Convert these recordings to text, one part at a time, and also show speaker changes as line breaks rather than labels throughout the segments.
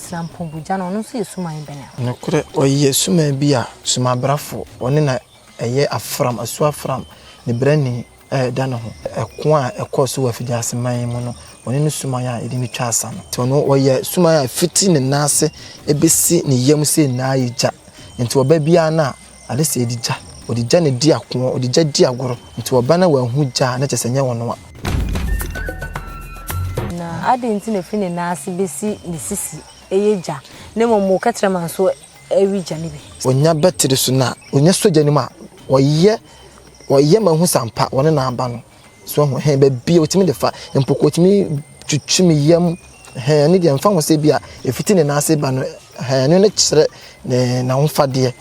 Srampɔnbogya no, ɔno nso yɛ suman bɛn a?
Nokorɛ, ɔyɛ suman bi a sumabrafo, ɔne na ɛyɛ afram, asuo afram, ne brani a ɛda ne ho. Ɛko a ɛkɔɔ so wɔ Afidiase man yi mu no, ɔne ne suman a yɛde no twa asa no. Nti ɔno ɔyɛ suman a fiti ne nan ase bɛsi ne yam sei nyinaa yɛ gya. Nti ɔba biara no a, ade sɛ yɛde gya. Ɔde gya na ɛdi ako, ɔde gya di agorɔ. Nti ɔba na wanhu gya a, na kyerɛ sɛ ɛnyɛ ɔno a.
Na adɛn nti na ɛfiri ne nan ase bɛsi ne sisi yɛ gya, na mmom wo kɛtrɛma nso we gya no bi?
Ɔnya batiri so no a, ɔnya sɔ gya no mu a, ɔyɛ ɔyɛ ma hu sɛ ampa ɔne no aba no. So wahu? Ɛhɛn, baabi a ɔtumi de fa, mpo kɔ ɔtumi twitwi me yam, ɛhɛn, ɛno deɛ mfa ho sɛ bi a ɛfiti ne nan ase ba no, ɛhɛn, ɛno no kyerɛ ne n'ahofadeɛ.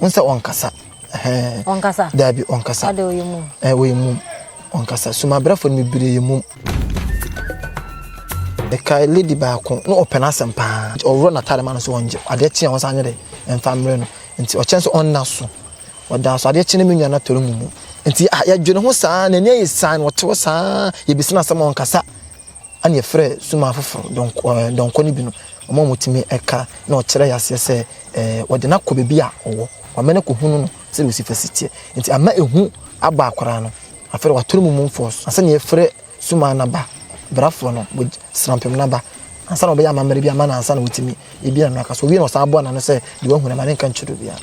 Wohu sɛ ɔnkasa. Ɛhɛn.
Ɔnkasa?
Daabi, ɔnkasa.
Adɛn, ɔyɛ mum?
Ɛɛ, ɔyɛ mum. Ɔnkasa. Sumabrɛfoɔ no bebree yɛ mum. Mekae lady baako, na ɔpɛ n'asɛm paa. Ɔworɔ n'ataade ma no sɛ ɔngye. Adeɛ kye a ɔnsan nyɛ dɛ, mfa mmerɛ no. Nti ɔkyɛn sɛ ɔnna so. Ɔdaa so. Adeɛ kye no me nua no atɔre mumu. Nti ah, yɛdwene ho saa, n'ani ayɛ saa, na ɔte hɔ saa, yɛbisa no asɛm a ɔnkasa. Ɛna yɛfrɛ suma foforɔ, dɔnkɔ, ɛɛ dɔnkɔ no bi no, wɔn a wɔtumi ka na ɔkyerɛ yɛ aseɛ sɛ ɛɛ wɔde no akɔ baabi a ɔwɔ, wɔama no akɔhunu no sɛdeɛ ɔsi fa si teɛ. Nti ama ehu abɔ akwadaa no, afei watɔ ne mu mu mfɔs. Ansa na yɛfrɛ suma no aba, brafoɔ no, srampem no aba, ansa na wɔbɛyɛ amammerɛ bi ama no ansa na wɔtumi ebia no akasa. Owie na ɔsan bɔ n'ano sɛ deɛ wahu no ma ne nka nkyerɛ obiara.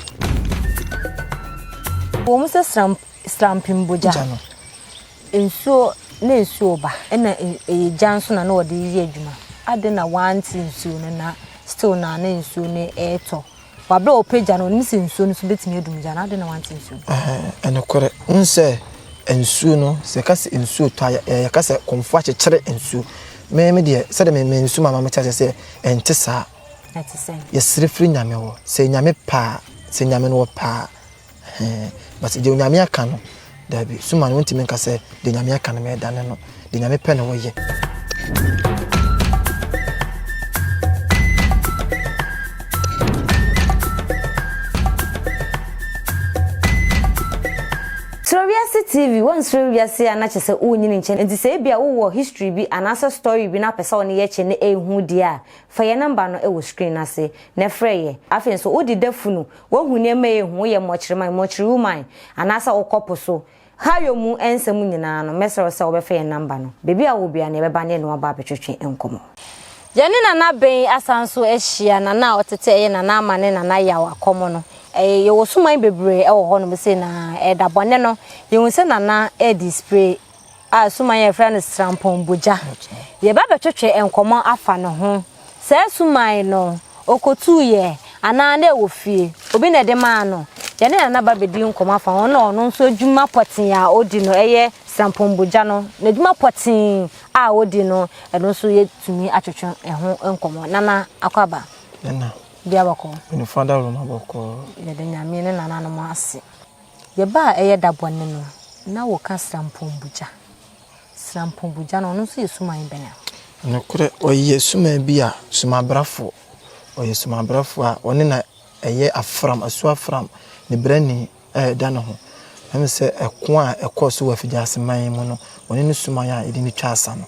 Wɔn sɛ sram srampem bogya.
No.
Nsuo na nsuo ba ɛna ɛyɛ gya nso na na wɔde yɛ adwuma adɛn na wante nsuo no na still na na nsuo no ɛretɔ wabere a ɔpɛ gya no ɔnim sɛ nsuo no nso bɛtumi adum gya no adɛn na wante nsuo no.
Ɛnokorɛ wohu sɛ nsuo no sɛ yɛka sɛ nsuo tɔ a yɛka sɛ kɔmfoɔ akyekyere nsuo me me deɛ sɛdeɛ me me nsu mama mete aseɛ sɛ ɛnte saa
ɛte sɛn.
Yɛsrɛ firi Nyame hɔ sɛ Nyame pɛ a sɛ Nyame no ɔpɛ a Ɛhɛn, but deɛ Onyame aka no, daabi, suma no wontumi nka sɛ deɛ Nyame aka no mɛdane no, deɛ Nyame pɛ na wɔyɛ.
Suro Wiase TV, Woansuro wiase a na kyerɛ sɛ wonyini nkyɛ nti sɛ ebia wowɔ history bi anaasɛ story bi na wopɛ sɛ wo ne yɛ kyɛ na ɛhu deɛ a, fa yɛn number no wɔ screen no ase na frɛ yɛ. Afei nso wode da funu Woahu nneɛma a ɛyɛ hu, woyɛ mmɔkyerɛman, mmɔkyerewuman, anaasɛ wokɔ po so. Hayo mu nsɛm nyinaa no, mɛsrɛ wo sɛ wobɛfa yɛn namba no. Baabi a wowɔ biara no, yɛbɛba ne yɛne wo aba abɛtwetwe nkɔmmɔ. Yɛne Nana Ben asan nso ahyia, Nana a ɔtete ɛyɛ Nana Ama ne Nana Yaw Akɔm no. Yɛwɔ suman bebree wɔ hɔnom sei na ɛda bɔne no, yɛhu sɛ Nana redi spray a suman a yɛfrɛ no srampɔn bogya. Yɛba bɛtwetwe nkɔmmɔ afa ne ho. Saa suman no, ɔkɔtuiɛ anaa na ɛwɔ fie? Obi na ɛde maa no? Yɛne Nana ba bɛdi nkɔmmɔ afa ho na ɔno nso adwuma pɔtee a ɔdi no ɛyɛ srampɔn bogya no, n'adwuma pɔtee a ɔdi no, ɛno nso yɛtumi atwetwe ɛho nkɔmmɔ. Nana Akwaaba.
Nana.
Bia bɔkɔɔ.
Mpanyinfoɔ adawuruma bɔkɔɔ.
Yɛda Nyame ne nananom ase. Yɛba a ɛyɛ da bɔne no, na wɔka srampɔnbugya. Srampɔnbugya no, ɔno nso yɛ suman bɛn a?
Nokorɛ, ɔyɛ suman bi a sumabrafo, ɔyɛ sumabrafo a ɔne na ɛyɛ afram, asuo afram, ne brani a ɛda ne ho. Ɛne sɛ ɛko a ɛkɔɔ so wɔ Afigyaase man yi mu no, ɔne ne suman a yɛde no twa asa no.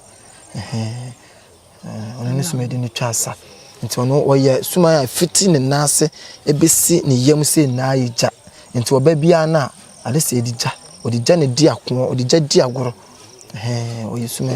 Ɛhɛn. Ɔno ne suma de no twa asa. Nti ɔno ɔyɛ suma a fiti ne nan ase bɛsi ne yam sɛ nyinaa yɛ gya. Nti ɔba biara no a, ade sɛ yɛde gya. Ɔde gya na ɛdi ako, ɔde gya di agorɔ. Ɛhɛn, ɔyɛ suma.